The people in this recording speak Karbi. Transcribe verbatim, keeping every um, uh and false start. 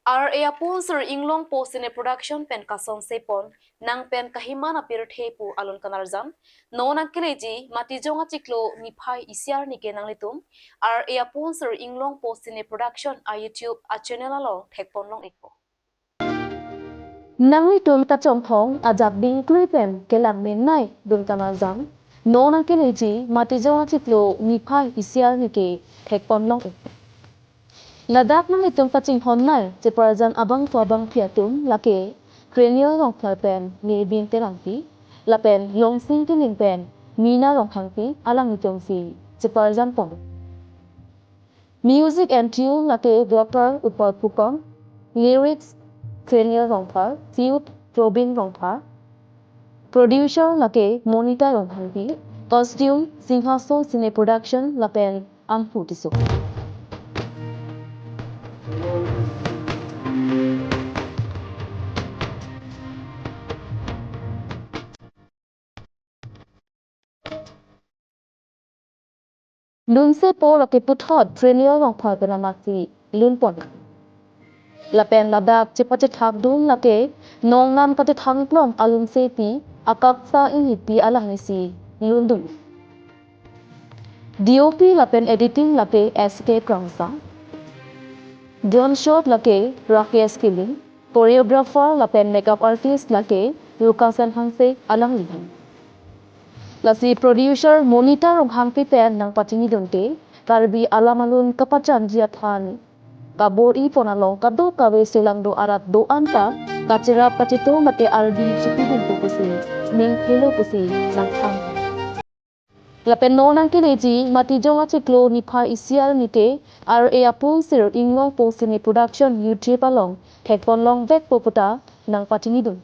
Ar-e aponsir Inglongpo Cine Production pen kasonse pon nang pen kahiman apirthe pu alun kanarjan. Non nangkeleji Matijong achiklo niphai isi arni ke nanglitum ar-e aponsir Inglongpo Cine Production a YouTube a channel along thekpon long ikpo. Nanglitum kachongthong ajak dingklui pen kelang mengnai dun kanarjan. Non nangkeleji Matijong achiklo niphai isi arni ke thekpon long ikpo. Ladak nanglitum kachinghon nai cheparjan abangphu abangphi atum lake Cranial Rongphar pen Nirbin Terangpi, lapen Longsing Tiling pen Mina Ronghangpi alanglitumsi cheparjan pon. Music and tune lake Doctor Upal Fullkam, lyrics Cranial Rongphar, flute Probin Rongphar, producer lake Monita Ronghangpi, costume Singhason Cine Production lapen Angpu Tisso. Lunsepo lake puthot Cranial Rongphar pen amatsi lunpon. Lapen ladak chepachethak dun lake nongnam kachethang klong alunsepi Akaksa Inghipi alanglisi lundun. D O P lapen editing lake S K Krongsa. Drone shot lake Rakesh Killing. Choreographer lapen makeup artist lake Lukasen Hanse alangli. Lasi producer Monita Ronghangpi pen nangpachinidunte Karbi alam alun kapachanji aphan kabor-i pon along kadokave selangdo arat do-an ta kacherap kacheto mate ardi chipidunpo pusi ning helo pusi nangthan. Lapen non nangkeleji Matijong achiklo niphai isi arni ke ar-e aponsir Inglongpo Cine Production YouTube along thekpon long vekpo puta nangpachinidun.